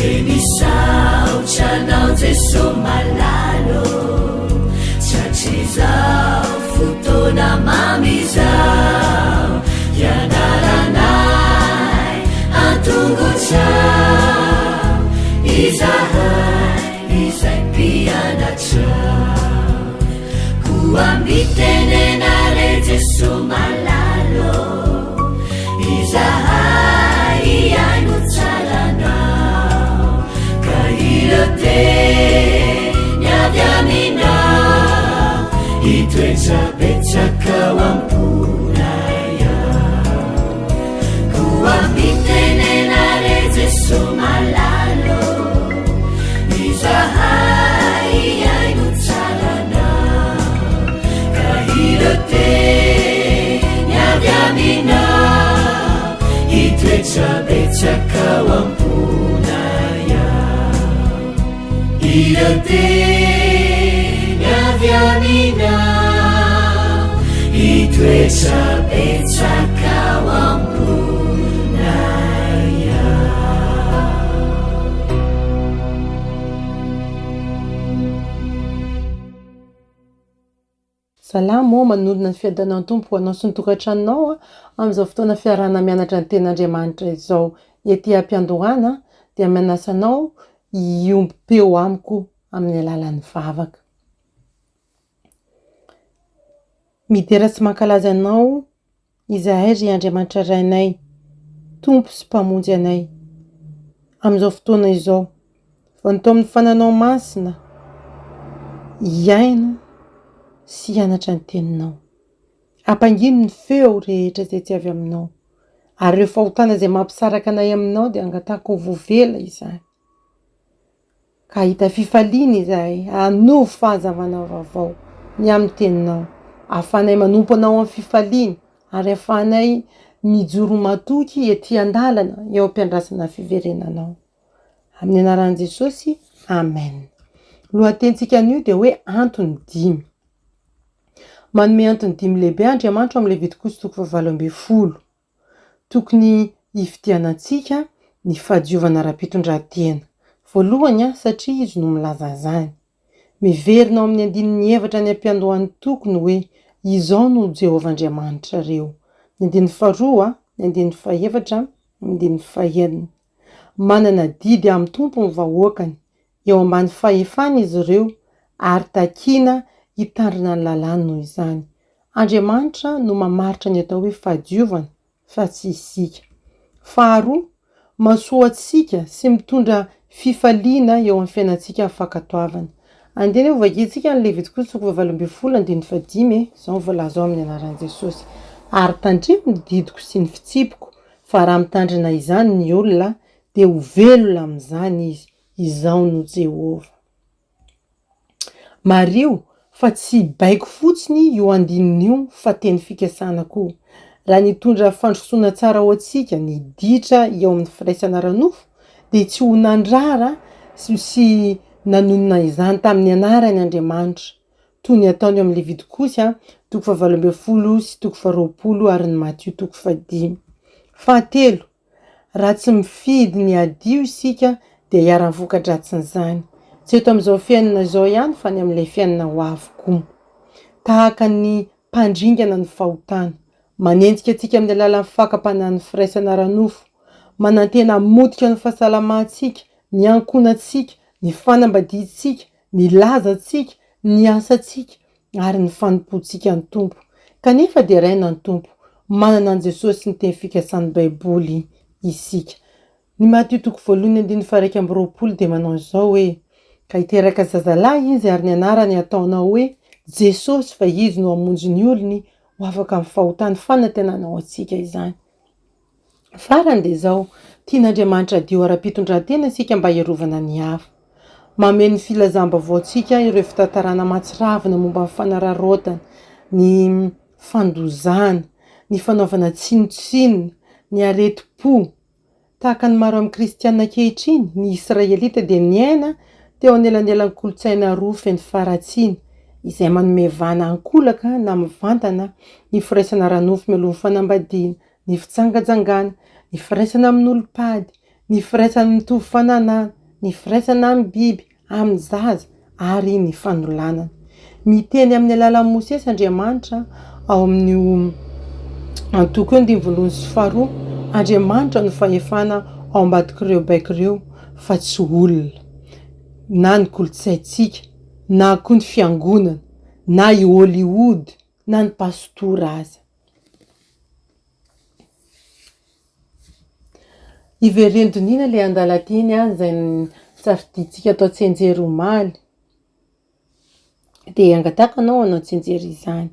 Dia misaotra anao Jeso malala ô, Tratrizao fotoana mamy izao, Hianaranay an-tongotrao, Izahay izay mpianatrao. Koa mitenena re Jeso malala ô, Izahay hihaino tsara anao, Ka ireo teny avy aminao, Hitoetra betsaka ao am-ponay ao. Koa mitenena re Jeso malala ô, Izahay hihaino tsara anao, Ka ireo teny avy aminao, Hitoetra betsaka ao am-ponay ao. Ireo teny avy aminao, Hitoetra betsaka ao am-ponay ao. Salama ô, manonona ny fiadanan'ny Tompo ho anao sy ny tokantranonao amin'izao fotoana fiarahana mianatra ny tenin'Andriamanitra izao. Ety am-piandohana dia manasa anao hiombom-peo amiko amin'ny alalan'ny vavaka. Midera sy mankalaza Anao Izahay ry Andriamanitra Rainay, Tompo sy Mpamonjy anay, amin'izao fotoana izao, vao nitaomin'ny Fananao Masina hihaino sy hianatra ny Teninao. Ampangino ny feo rehetra izay tsy avy Aminao, ary ireo fahotana izay mampisaraka anay Aminao dia angatahako ho voavela izany. Ka hahita fifaliana izahay, hanovo fahazavana vaovao ny amin'ny Teninao, ahafahanay manompo Anao amin'ny fifaliana, ary ahafahanay mijoro matoky ety an-dalana eo am-piandrasana ny fiverenanao. Amin'ny anaran'i Jesosy, Amen. Lohatenintsika anio dia hoe antony dimy. Manome antony dimy lehibe Andriamanitra ao amin'ny Levitikosy toko fahavalo ambinifolo. Tokony hifidianantsika ny fahadiovana ara-pitondran-tena. Voalohany, satria izy no milaza izany. Miverina ao amin'ny andininy efatra any am-piandohan'ny toko ny hoe, Izao no Jehovah Andriamanitrareo. Ny andininy faharoa, ny andininy fahefatra, ny andininy fahenina. Manana adidy amin'ny Tompo ny vahoakany. Eo ambany fahefany izy ireo ary takina hitandrina ny lalàny noho izany. Andriamanitra no mamaritra ny atao hoe fahadiovana fa tsy isika. Faharoa, mahasoa antsika sy mitondra fifaliana eo amin'ny fiainantsika ny fankatoavana. Andeha anie hovakintsika ny Levitikosy toko fahavalo ambinifolo andininy fahadimy e, izao no voalaza ao amin'ny anaran'i Jesosy, Ary tandremo ny didiko sy ny fitsipiko, fa raha mitandrina izany ny olona, dia ho velona amin'izany izy, Izaho no Jehovah. Mariho fa tsy baiko fotsiny io andininy io fa teny fikasana koa. Raha nitondra fandrosoana tsara ho antsika ny ditra eo amin'ny firaisana ara-nofo dia tsy ho nandrara sy nanonona izany tamin'ny anarany Andriamanitra, toy ny ataony ao amin'ny Levitikosy toko fahavalo ambinifolo sy toko faharoapolo ary ny Matio toko fahadimy. Fahatelo, Raha tsy mifidy ny hadio isika dia hiharan'ny voka-dratsin'izany, tsy eto amin'izao fiainana izao ihany fa ny amin'ilay fiainana ho avy koa. Tahaka ny mpandringana ny fahotana, manenjika antsika amin'ny alalan'ny fakam-panahin'ny firaisana ara-nofo, manantena hamotika ny fahasalamantsika, ny ankohonantsika, ny fanambadiantsika, ny lazantsika, ny asantsika, ary ny fanompoantsika ny Tompo. Kanefa deraina ny Tompo, manana an'i Jesosy sy ny teny fikasan'ny Baiboly isika. Ny Matio toko voalohany andininy faha-21 dia manao izao hoe, Ka hiteraka zazalahy izy ary ny anarany hataonao hoe Jesosy fa izy no hamonjy ny olony ho afaka amin'ny fahotany fanantenana ho antsika izany. Farany dia izao, tian'Andriamanitra hadio ara-pitondran-tena isika mba hiarovana ny hafa. Mameno ny filazam-baovaontsika ireo fitantarana mahatsiravina momba ny fanararaotana, ny fandozana, ny fanaovana tsinontsinona, ny aretim-po. Tahaka ny maro amin'ny Kristiana ankehitriny, ny Israelita dia niaina teo anelanelan'ny kolontsaina roa feno faharatsiana, izay manome vahana ankolaka na mivantana ny firaisana ara-nofo mialoha ny fanambadiana, ny fijangajangana, ny firaisana amin'olom-pady, ny firaisan'ny mitovy fananahana, ny firaisana amin'ny biby, amin'ny zaza ary ny fanolanana. Miteny amin'ny alalan'i Mosesy Andriamanitra ao amin'io antoko io andininy voalohany sy faharoa, Andriamanitra no fahefana ao ambadik'ireo baiko ireo fa tsy olona, na ny kolontsaintsika, na koa ny fiangonana, na i Hollywood, na ny pastora aza. Ivereno dinihina ilay andalan-teny izay nosafidintsika atao tsianjery omaly. Dia angatahako anao hanao tsianjery izany.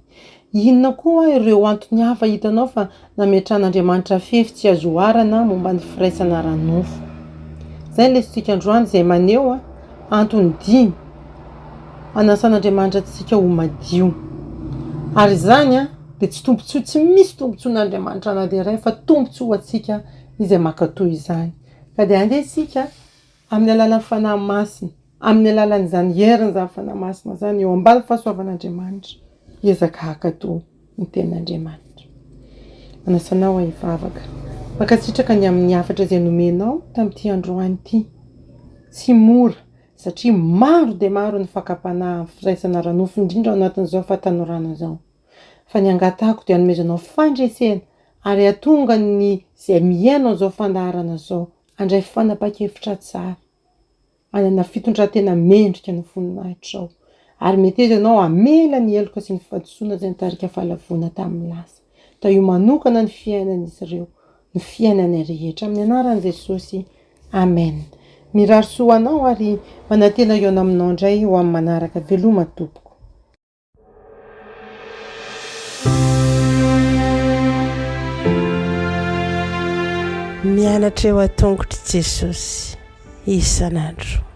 Inona koa ireo antony hafa hitanao fa nametrahan'Andriamanitra fefy tsy azo oharana momba ny firaisana ara-nofo? Izay ny lesotsika androany izay maneho antony dimy anasan'Andriamanitra antsika ho madio. Ary izany dia tsy tombontsoa, tsy misy tombontsoan'Andriamanitra na dia iray fa tombontsoa ho antsika izay mankatò izany. Ka dia andeha isika amin'ny alalan'ny Fanahy Masina, amin'ny alalan'izany herin'izany Fanahy Masina izany eo ambany fahasoavan'Andriamanitra, hiezaka hankatò ny tenin'Andriamanitra. Manasa anao aho hivavaka. Mankasitraka ny amin'ny hafatra izay nomenao tamin'ity androany ity. Tsy mora satria maro dia maro ny fakam-panahy amin'ny firaisana ara-nofo indrindra ao anatin'izao fahatanorana izao. Fa ny angatahako dia hanomezanao fandresena ary hahatonga ny izay mihaino an'izao fandaharana izao handray fanapahan-kevitra tsara, hanana fitondran-tena mendrika ny voninahitrao ary meteza ianao hamela ny heloka sy ny fahadisoana izay nitarika fahalavoana tamin'ny lasa. Tahio manokana ny fiainan'izy ireo, ny fiainanay rehetra. Amin'ny anaran'i Jesosy, Amen. Mirary soa ho anao ary manantena hihaona aminao indray ho amin'ny manaraka. Veloma tompoko. Mianatra eo an-tongotr'i Jesosy isan'andro.